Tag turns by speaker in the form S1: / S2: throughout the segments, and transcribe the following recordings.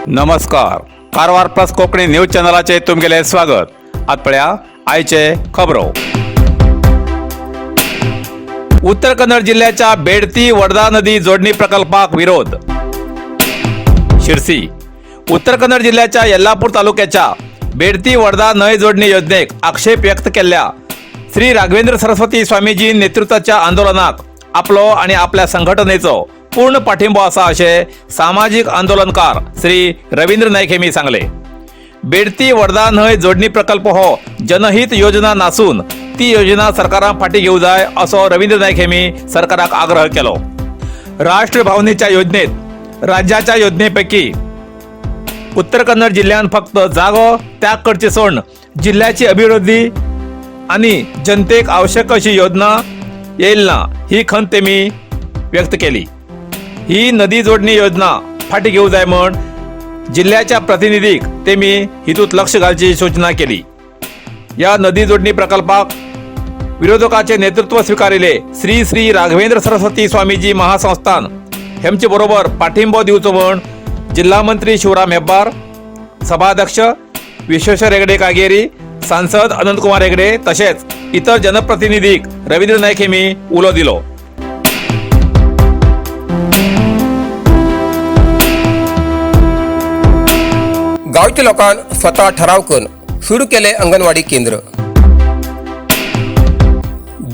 S1: नमस्कार, Karwar plus Konkani news चॅनलाचे तुमगेले स्वागत. आत पळया आयचे खबरो. उत्तर कन्नड जिल्ह्याच्या बेडती वडदा नदी जोडणी प्रकल्पाक विरोध. शिरसी. उत्तर कन्नड जिल्ह्याच्या येल्लापूर तालुक्याच्या बेडती वडदा न्हंय जोडणी योजनेक आक्षेप व्यक्त केल्ल्या श्री राघवेंद्र सरस्वती स्वामीजी नेतृत्वाच्या आंदोलनाक आपलो आणि आपल्या संघटनेचो पूर्ण पाठिंबो आसा अशें सामाजीक आंदोलनकार श्री रवींद्र नाईक हेमी सांगले. बेडती वडदा न्हंय जोडणी प्रकल्प हो जनहित योजना नासून ती योजना सरकारान फाटी घेवं जाय असो रवींद्र नाईक हेमी सरकाराक आग्रह केलो. राष्ट्र भावनेच्या योजनेत राज्याच्या योजनेपैकी उत्तर कन्नड जिल्ह्यान फक्त जागो त्याग करचे सोडून जिल्ह्याची अभिवृद्धी आणि जनतेक आवश्यक अशी योजना येईल ना ही खंत तेमी व्यक्त केली. ही नदी जोडणी योजना फाटी घेवं जाय म्हण जिल्ह्याच्या प्रतिनिधीक तेमी हितूत लक्ष घालची सूचना केली. या नदी जोडणी प्रकल्पाक विरोधकाचे नेतृत्व स्वीकारिले श्री श्री राघवेंद्र सरस्वती स्वामीजी महासंस्थान हेमचे बरोबर पाठिंबो दिवचो म्हण जिल्हा मंत्री शिवराम हेब्बार, सभाध्यक्ष विश्वेश्वर हेगडे कागेरी, सांसद अनंतकुमार हेगडे तशेंच इतर जनप्रतिनिधीक रवींद्र नाईक हेमी उलो दिलो.
S2: गावच्या लोकांन स्वतः ठराव करून सुरू केले अंगणवाडी केंद्र.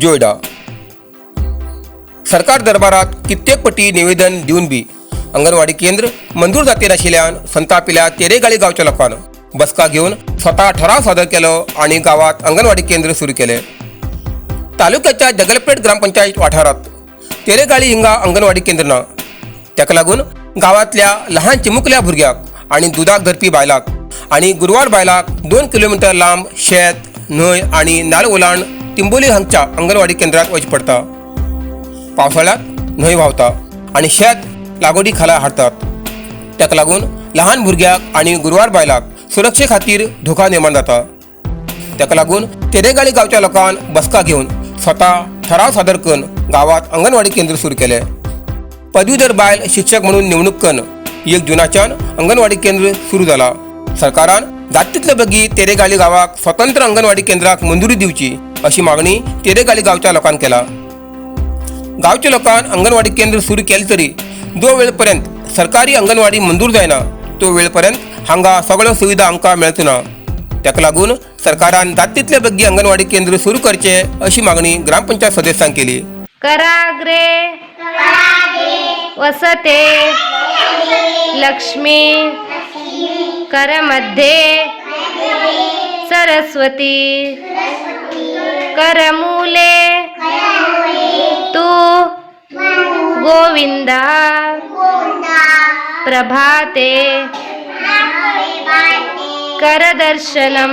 S2: जोयडा. सरकार दरबारात कित्येक पटी निवेदन दिवन बी अंगणवाडी केंद्र मंजूर जाते नाशिल्ल्यान संतापिल्या तेरेगाळी गावच्या लोकांन बसका घेवन स्वतः ठराव सादर केलो आणि गावात अंगणवाडी केंद्र सुरू केले. तालुक्याच्या जगलपेठ ग्रामपंचायत वाठारात तेरेगाळी हिंगा अंगणवाडी केंद्र ना. ताका लागून गावातल्या लहान चिमुकल्या भुरग्याक आणि दुदाक धरपी बायलाक आणि गुरवार बायलाक 2 किलोमीटर लांब शेत न्हंय आणि नाल ओलांड तिंबोली हांगच्या अंगणवाडी केंद्रात वचचें पडटा. पावसाळ्यात न्हंय व्हांवता आणि शेत लागवडी खाला हाडतात. ताका लागून लहान भुरग्याक आणि गुरवार बायलाक सुरक्षे खातीर धोका निर्माण जाता. ताका लागून तेरेगाळी गावच्या लोकांन बसका घेवन स्वतः ठराव सादर करून गावात अंगणवाडी केंद्र सुरू केले. पदवीधर बायल शिक्षक म्हणून नेमणूक करून 1 जुनाच्यान अंगणवाडी केंद्र सुरू जाला. सरकारान जात तितले बेगीन तेरेगाळी गावाक स्वतंत्र अंगणवाडी केंद्राक मंजुरी दिवची अशी मागणी तेरेगाळी गावच्या लोकांन केला. गावच्या लोकांन अंगणवाडी केंद्र सुरू केले तरी जो वेळपर्यंत सरकारी अंगणवाडी मंजूर जायना तो वेळपर्यंत हांगा सगळ्यो सुविधा आमकां मेळच्यो ना. ताका लागून सरकारान जात तितले बेगीन अंगणवाडी केंद्र सुरू करचे अशी मागणी ग्रामपंचायत सदस्यांक केली.
S3: कराग्रे वसते लक्ष्मी, करमध्ये सरस्वती, करमूले तू गोविंदा, प्रभाते करदर्शनम.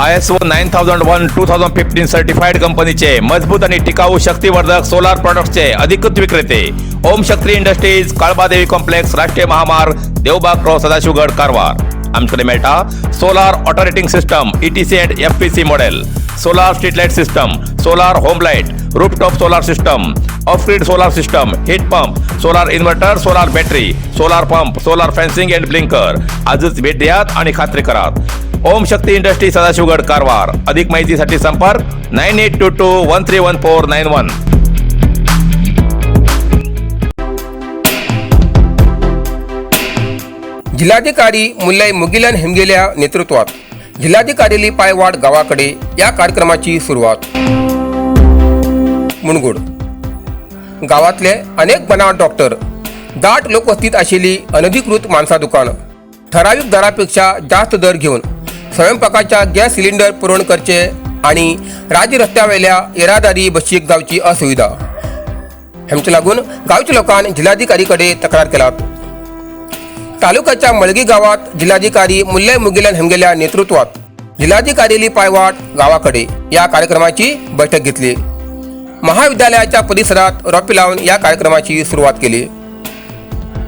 S1: ISO 9001:2015 certified कंपनीचे मजबूत आणि टिकाऊ शक्तिवर्धक सोलार प्रॉडक्ट्सचे अधिकृत विक्रेते ओम शक्ती इंडस्ट्रीज, काळबादेवी कॉम्प्लेक्स, राष्ट्रीय महामार्ग, देवबाग क्रॉस, सदाशिवगड, कारवार. आमच्याकडे मेळटा solar operating system, ETC and FPC model, solar street light system, solar home light, rooftop solar system, off grid solar system, heat pump, solar inverter, solar battery, solar pump, solar fencing and blinker. आजच भेट द्यात आणि खात्री करात. ओम शक्ती industry, Sadashivgad, Karwar. अधिक माहितीसाठी संपर्क 9822131491.
S2: जिल्हाधिकारी मुल्लई मुगिलन हेमगेल्या नेतृत्वात जिल्हाधिकारी पायवाट गावाकडे या कार्यक्रमाची सुरुवात. मुणगुड गावातले अनेक बनावट डॉक्टर, दाट लोकवस्तीत आशिल्ली अनधिकृत माणसा दुकान, ठराविक दरापेक्षा जास्त दर घेऊन स्वयंपाकाच्या गॅस सिलिंडर पुरवण करचे आणि राज्य रस्त्यावेल्या येरादारी बशीक जावची असुविधा हेमचे लागून गावच्या लोकांन जिल्हाधिकारी कडेन तक्रार केलात. तालुक्याच्या मळगी गावात जिल्हाधिकारी मुल्लई मुगिलन हेमगेल्या नेतृत्वात जिल्हाधिकारी पायवाट गावाकडे या कार्यक्रमाची बैठक घेतली. महाविद्यालयाच्या परिसरात रोपे लावून या कार्यक्रमाची सुरुवात केली.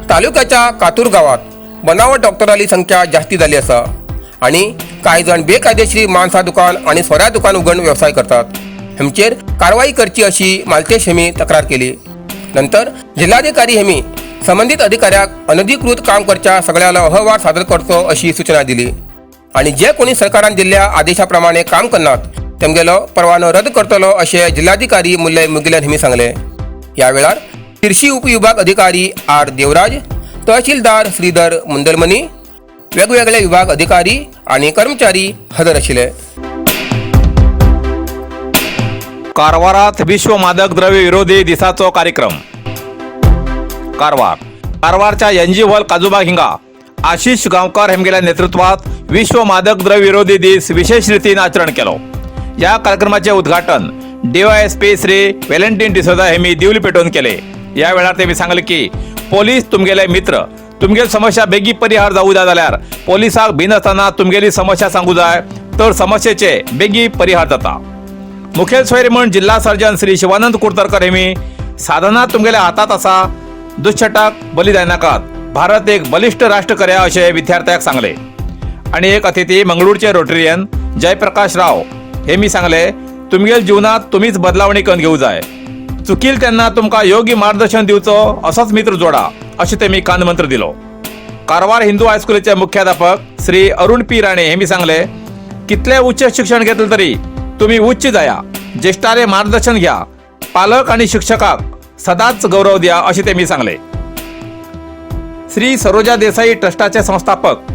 S2: तालुक्याच्या कातूर गावात बनावट डॉक्टरांची संख्या जास्ती झाली आसा आणि कांय जाण बेकायदेशीर मांसा दुकान आणि सोऱ्या दुकान उघडून व्यवसाय करतात. हेमचेर कारवाई करची अशी मालतेश हेमी तक्रार केली. नंतर जिल्हाधिकारी हेमी संबंधित अधिकाऱ्याक अनधिकृत काम करच्या सगळ्याला अहवाल सादर करचो अशी सूचना दिली आणि जे कोणी सरकारान दिल्ल्या आदेशा प्रमाणे काम करनात तेमगेलो परवानो रद्द करतलो अशें जिल्हाधिकारी मुल्लय मुगिलन हेमी सांगले. ह्या वेळार शिरशी उपविभाग अधिकारी आर देवराज, तहसीलदार श्रीधर मुंदलमनी, वेगवेगळे विभाग अधिकारी आणि कर्मचारी हजर आशिल्ले.
S1: कारवारात विश्व मादक द्रव्य विरोधी दिसाचो कार्यक्रम. कारवार कारवारच्या एनजी हॉल काजूबाग हिंगा आशिष गांवकार हेमगेल्या नेतृत्वात विश्व मादक द्रव्य विरोधी दीस विशेष रीतीन आचरण केलो. या कार्यक्रमाचे उद्घाटन DySP Shri Valentin D'Souza Hemy दिवली पेटोवन केले. या वेळार तेमी सांगले की पोलीस तुमगेले मित्र, तुमगेली समस्या बेगी परिहार जाऊ जाय जाल्यार पोलिसाक भिनासतना तुमगेली समस्या सांगू जाय तर समस्येचे बेगी परिहार जाता. मुखेल सोयरे म्हूण जिल्हा सर्जन श्री शिवानंद कुर्तरकर हेमी साधना तुमगेल्या हातात आसा, दुश्चटाक बली जायनाकात, भारत एक बलिश्ठ राष्ट्र करया अशें विद्यार्थ्याक सांगले. आणि एक अतिथी मंगळूरचे रोटरियन जयप्रकाश राव हे मी सांगले, तुमगेल जीवनात तुम्हीच बदलावणी करून घेऊ जाय, चुकील तेन्ना तुमकां योग्य मार्गदर्शन दिवचो असोच मित्र जोडा अशें तेमी कानमंत्र दिलो. कारवार हिंदू हायस्कुलाचे मुख्याध्यापक श्री अरुण पी राणे हे मी सांगले, कितले उच्च शिक्षण घेतलं तरी तुम्ही उच्च जाया, ज्येष्ठाले मार्गदर्शन घ्या, पालक आणि शिक्षकाक सदांच गौरव द्या अशें तेमी सांगले. श्री सरोजा देसाई ट्रस्टाचे संस्थापक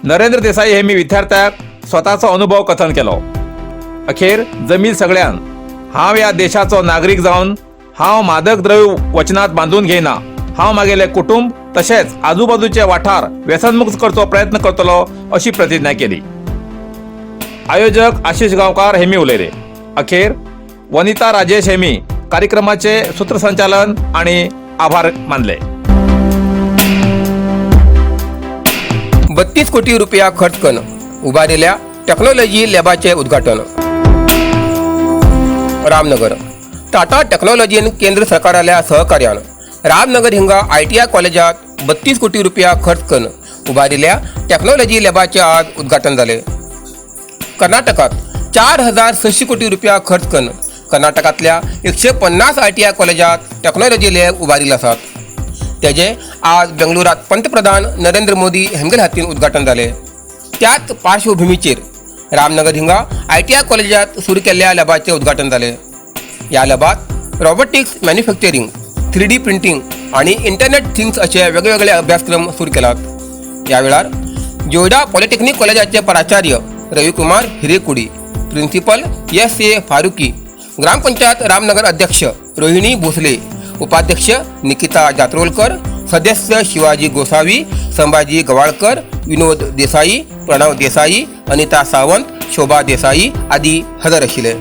S1: नरेंद्र देसाई हे मी विद्यार्थ्याक स्वताचो अनुभव कथन केलो. अखेर जमील सगळ्यान हांव ह्या देशाचो नागरीक जावन हांव मादक द्रव्य वचनात बांदून घेयना, हांव मागेले कुटुंब तशेंच आजूबाजूचे वाठार व्यसनमुक्त करचो प्रयत्न करतलो अशी प्रतिज्ञा केली. आयोजक आशिष गांवकार हेमी उलयले. अखेर वनिता राजेश हेमी कार्यक्रमाचे सूत्रसंचालन आणि आभार मानले.
S2: 32 कोटी रुपया खर्च करून उबारिल्ल्या टेक्नॉलॉजी लॅबाचे उद्घाटन. रामनगर टाटा टेक्नॉलॉजीन केंद्र सरकाराल्या सहकार्यान रामनगर हिंगा आयटीआय कॉलेजात 32 कोटी रुपया खर्च करून उबारिल्ल्या टेक्नॉलॉजी लॅबाचे आज उद्घाटन जाले. कर्नाटकात 4600 कोटी रुपया खर्च करून कर्नाटकांतल्या 150 आयटीआय कॉलेजात टेक्नॉलॉजी लॅब उबारिल्ले आसात. तेजे आज बेंगलुरात पंतप्रधान नरेंद्र मोदी हेमगेल हातीन उद्घाटन जाले. त्याच पार्श्वभूमीचेर रामनगर हिंगा आयटीआय कॉलेजात सुरू केल्ल्या लॅबाचें उद्घाटन जालें. ह्या लॅबात रोबोटिक्स, मॅन्युफॅक्चरींग, 3D printing आनी इंटरनेट थिंग्स अशे वेगवेगळे अभ्यासक्रम सुरू केलात. ह्या वेळार जोयडा पॉलिटेक्निक कॉलेजाचे प्राचार्य Ravikumar Hirekudi, principal S A Farooqui, gram panchayat Ramnagar अध्यक्ष रोहिणी भोसले, उपाध्यक्ष निकिता जात्रोलकर, सदस्य शिवाजी गोसावी, संभाजी गवाळकर, विनोद देसाई, प्रणव देसाई, अनिता सावंत, शोभा देसाई आदी हजर आशिल्ले.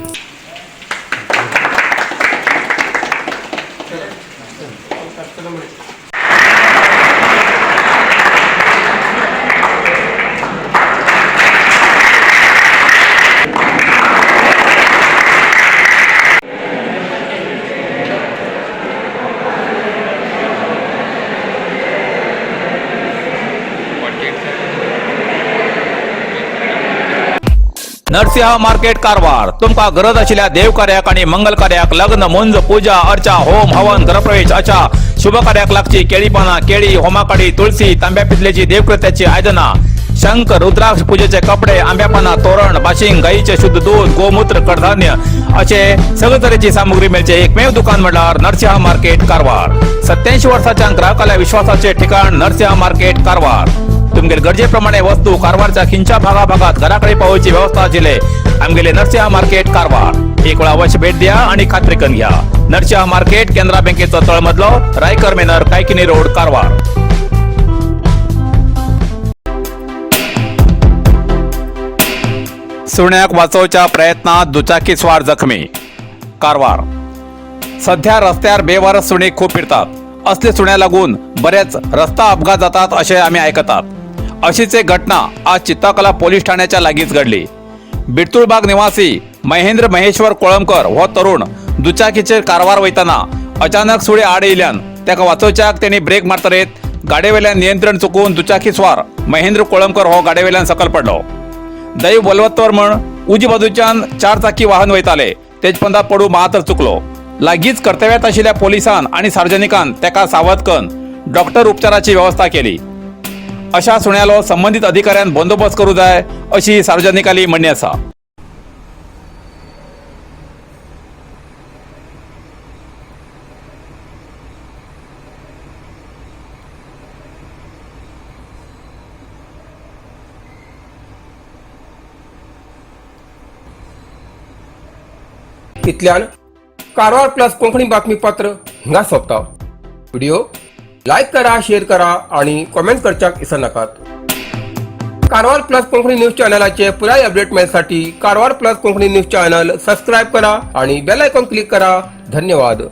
S1: नरसिंह मार्केट कारवार तुमका गरज आशिल्ल्या देवकार्याक आणि मंगल कार्याक, लग्न, मुंज, पूजा अर्चा, होम हवन, घरप्रवेश अशा शुभ कार्याक लागची केळी पानां, केळी, होमाकाडी, तुळसी, तांब्या पितलेची देवकृत्याची आयदनां, शंख, रुद्राक्ष, पूजेचे कपडे, आंब्या पानां, तोरण, बाशिंग, गाईचे शुद्ध दूध, गोमूत्र, कडधान्य असे सगळे तरेची सामुग्री मेळचे एकमेव दुकान म्हळ्यार नरसिंह मार्केट कारवार. 87 वर्साच्या ग्राहकाल्या विश्वासाचे ठिकाण नरसिंह मार्केट कारवार. तुमगेले गरजेप्रमाणे वस्तू कारवारच्या खिंच्या भागाभागात घराकडे पावोवची व्यवस्था आशिल्ले आमगेले नरसिंह मार्केट कारवार. एक वेळा अवश्य भेट द्या आणि खात्री करून घ्या. नरसिंह मार्केट, केनरा बँकेचो तळमजलो, रायकर मेनर, कायकिनी रोड, कारवार. सुण्याक वाचोवच्या प्रयत्नात दुचाकी स्वार जखमी. कारवार सध्या रस्त्यार बेवारस सुणी खूप फिरतात. असले सुण्या लागून बरेच रस्ता अपघात जातात असे आम्ही ऐकतात. अशीच एक घटना आज चित्ताकला पोलीस ठाण्याच्या लागींच घडली. बिरतुळबाग निवासी महेंद्र महेश्वर कोळंबकर हो तरुण दुचाकीचेर कारवार वयतना अचानक सुळे आड येयल्यान ताका वाचोवच्याक तेणी ब्रेक मारतरेत गाडयेवेल्यान नियंत्रण चुकून दुचाकी स्वार महेंद्र कोळंबकर हो गाडयेवेल्यान सकल पडलो. दैव बलवत्तर म्हण उजी बाजूच्यान चार चाकी वाहन वयताले तेजपंदा पडू मात्र चुकलो. लागींच कर्तव्यात आशिल्ल्या पोलिसान आनी सार्वजनिकान तेका सावध करून डॉक्टर उपचाराची वेवस्था केली. अशा सुण्यालो संबंदीत अधिकाऱ्यान बंदोबस्त करूं जाय अशी सार्वजनिकाली म्हणणी आसा.
S2: इतल्यान कारवार प्लस कोंकणी बातमीपत्र हिंगा सोंपता. व्हिडिओ लायक करा, शेअर करा आणि कॉमेंट करच्याक विसरनाकात. कारवार प्लस कोंकणी न्यूज चॅनलाचे पुराय update मेळसाठी Karwar plus Konkani news channel subscribe करा आणि बेल आयकॉन क्लिक करा. धन्यवाद.